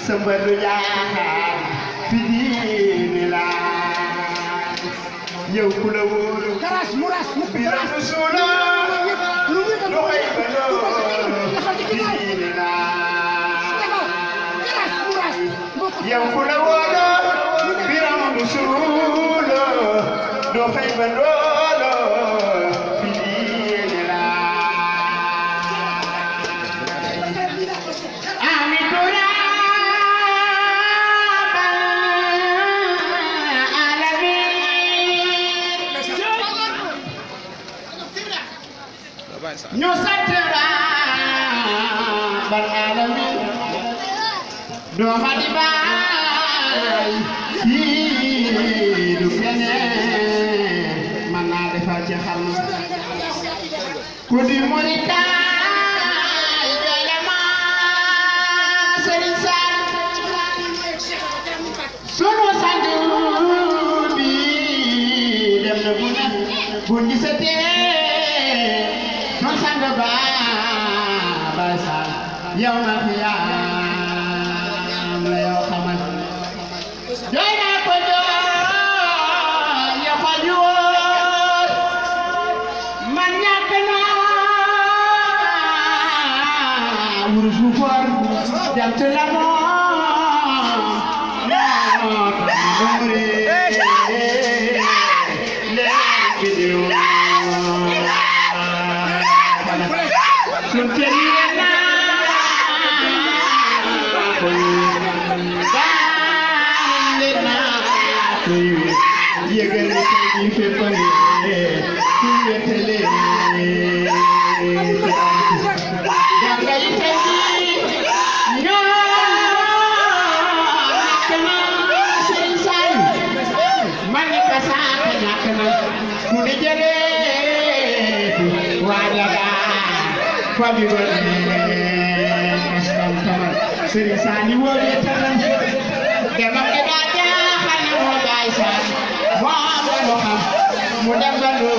Sembadu jaaxaan fi diine la yow ku la wóolu karas muras mu bi la suula lu koy baloo fi diine la yow ku la wóolu bi la suula lu koy baloo fi diine la ñu sant bal alamin dooma di baay yi du keneen man naa defal ci xarnu ku di moritaay jolema Serigne Sall sunu sant bi dem na bu gisatee sang ba sa yow na xiyaam la yow xamal doy na ko doon ya fajoor man ñàkk naa wurusu for jant la moom moo tax dóore leen bidiw sun keriye na bande na yegal ni fe pare ku wetele ganga ite no nakana sensai mani kasa nakana ku de jere wadaga Fabi Askan Taman Serigne Sani wole tan demam ke daja xana mo bay sa mo am lo xam mu dem ba do